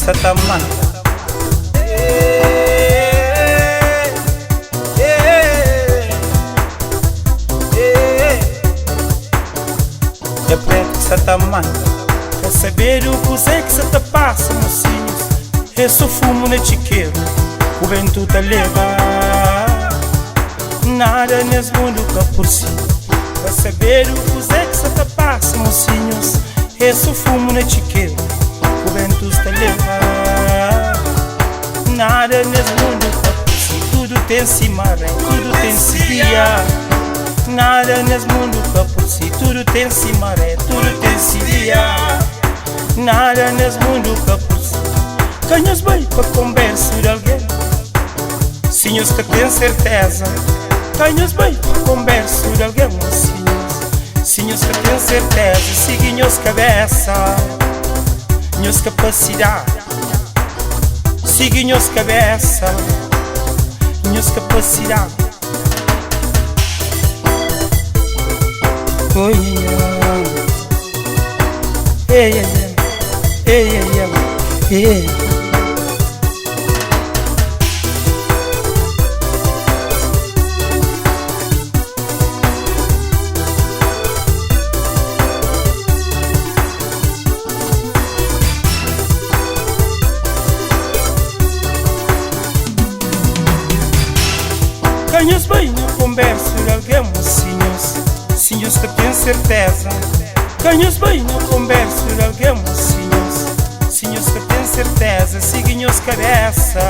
sa ta mata. É pretu ki sa ta mata. Ka sabedu kuzê ki sa ta pasa, mosinhus. É so fumu na txikeru ku bentu ta leba. Nada nes mundu ka pur si. Ka sabedu kuzê ki sa ta pasa, mosinhus. É so fumu na txikeru ku bentu sta leba. Nada nes mundu ka pur si. Tudu ten si maré, tudu ten si dia. Nada nes mundu ka pur si. Tudu ten si maré, tudu ten si dia. Nada nes mundu ka pur si. Ka nhos bai pa konbersu di algen si nhos ka ten serteza. Ka nhos bai pa konbersu di algen, mosinhus, si nhos ka ten serteza. Sigi nhos kabesa, nhos kapasidadi. Sigi nhos kabesa, nhos kapasidadi. Oh, yeah. Yeah, yeah, yeah. Yeah, yeah, yeah. Yeah. Ka nhos bai na konbersu di algen, mosinhus, si nhos ka ten serteza. Ka nhos bai na konbersu di algen, mosinhus, si nhos ka ten serteza. Sigi nhos kabesa,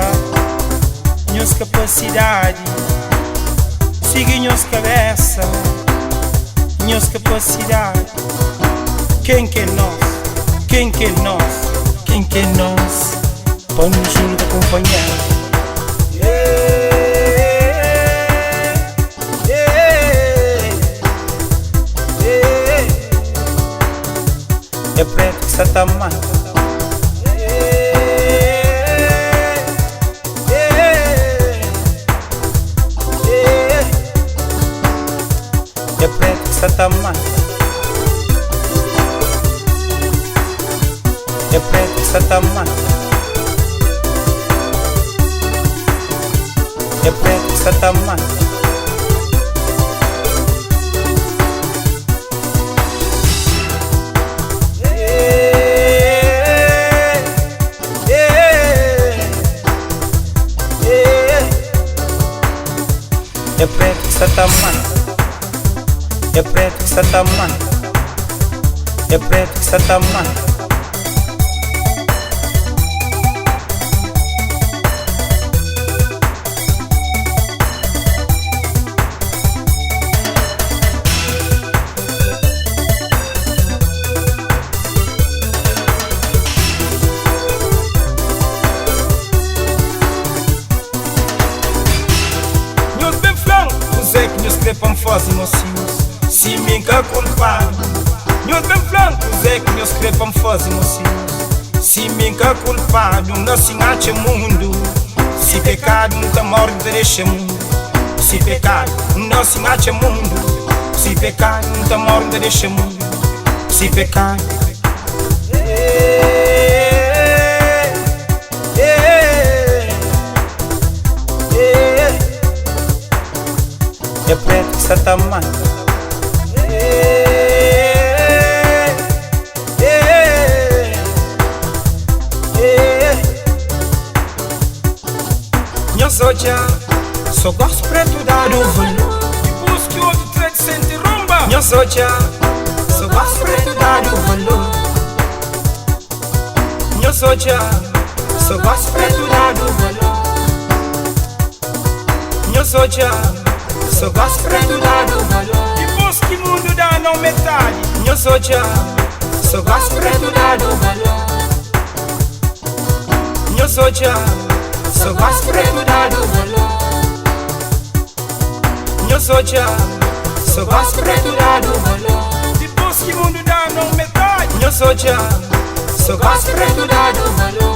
nhos kapasidadi. Sigi nhos kabesa, nhos kapasidadi. Ken ki é nos? Ken ki é nos? Ken ki é nos pa nu julga kunpanheru? É pretu ki sa ta mata. É pretu ki sa ta mata. É pretu ki sa ta mata. É pretu ki sa ta mata. É pretu ki sa ta mata. É pretu ki sa ta mata. É pretu ki sa ta mata. Nhos ben fla-m kuzê ki nhos krê pa N faze, mosinhus, si mi N ka kulpadu. Nhos ben fla-m kuzê ki nhos krê pa N faze, mosinhus, si mi N ka kulpadu. N nase N atxa mundu, si pekadu N ta móre N ta dexa mundu. Si pekadu N nase N atxa mundu, si pekadu N ta móre N ta dexa mundu. Si pekadu. É pretu ki sa ta mata. Nhos odja so gosi pretu dadu valor. Dipus ki otu tra di senti ronba. Nhos odja so gosi pretu dadu valor. Nhos odja so gosi pretu dadu valor. Nhos odja so gosi pretu dadu valor. Dipus ki mundu da-nu metadi. Nhos odja so gosi pretu dadu valor. Nhos odja so gosi pretu dadu valor. Nhos odja so gosi pretu dadu valor. Dipus ki mundu da-nu metadi. Nhos odja so gosi pretu dadu valor.